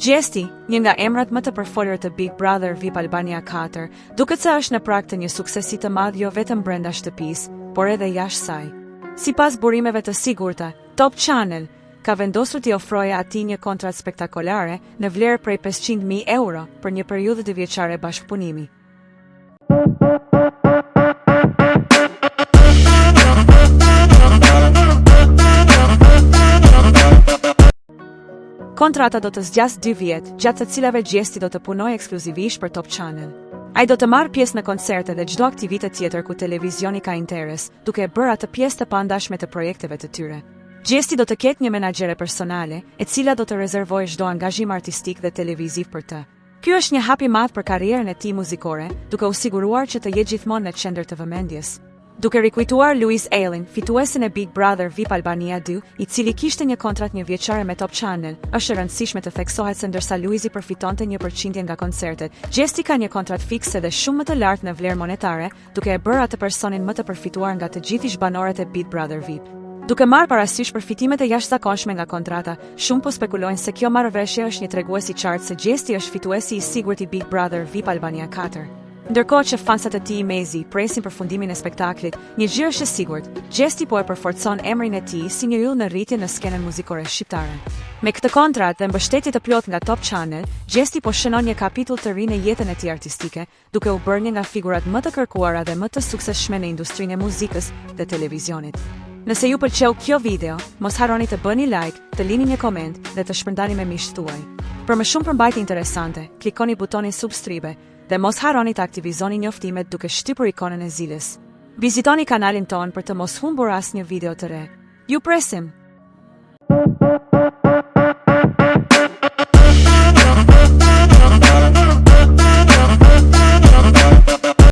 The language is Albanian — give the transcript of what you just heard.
Gjesti, një nga emrat më të përfolur të Big Brother VIP Albania 4, duket se është në prag të një suksesi të madh jo vetëm brenda shtëpisë, por edhe jashtë saj. Sipas burimeve të sigurta, Top Channel ka vendosur t'i ofrojë atij një kontratë spektakolare në vlerë prej 500.000 euro për një periudhë dyvjeçare bashkëpunimi. Kontrata do të zgjasë dy vjet, gjatë të cilave Gjesti do të punojë ekskluzivisht për Top Channel. Ai do të marrë pjesë në koncerte dhe çdo aktivitet tjetër ku televizioni ka interes, duke e bërë atë pjesë të pandashme të projekteve të tyre. Gjesti do të ketë një menaxhere personale, e cila do të rezervojë çdo angazhim artistik dhe televiziv për të. Ky është një hap i madh për karrierën e tij muzikore, duke u siguruar që të jetë gjithmonë në qendër të vëmendjes. Duke rikujtuar Luiz Ejllin, fituesin e Big Brother VIP Albania 2, i cili kishte një kontratë njëvjeçare me Top Channel, është e rëndësishme të theksohet se ndërsa Luizi përfitonte një përqindje nga koncertet, Gjesti ka një kontratë fikse dhe shumë më të lartë në vlerë monetare, duke e bërë atë personin më të përfituar nga të gjithë ish-banorët e Big Brother VIP. Duke marrë parasysh përfitimet e jashtëzakonshme nga kontrata, shumë po spekulojnë se kjo marrëveshje është një tregues i qartë se Gjesti është fituesi i sigurt i Big Brother VIP Albania 4. Ndërkohë që fansat e tij mezi presin përfundimin e spektaklit, një gjë është e sigurt, Gjesti po e përforcon emrin e tij si një yll në rritje në skenën muzikore shqiptare. Me këtë kontratë dhe mbështetje të plotë nga Top Channel, Gjesti po shënon një kapitull të ri në jetën e tij artistike, duke u bërë një nga figurat më të kërkuara dhe më të suksesshme në industrinë e muzikës dhe televizionit. Nëse ju pëlqeu kjo video, mos harroni të bëni like, të lini një koment dhe të shpërndani me miqtë tuaj. Për më shumë përmbajtje interesante, klikoni butonin subscribe Dhe mos harroni të aktivizoni njoftimet duke shtypur ikonën e ziles. Vizitoni kanalin tonë për të mos humbur asnjë video të re. Ju presim!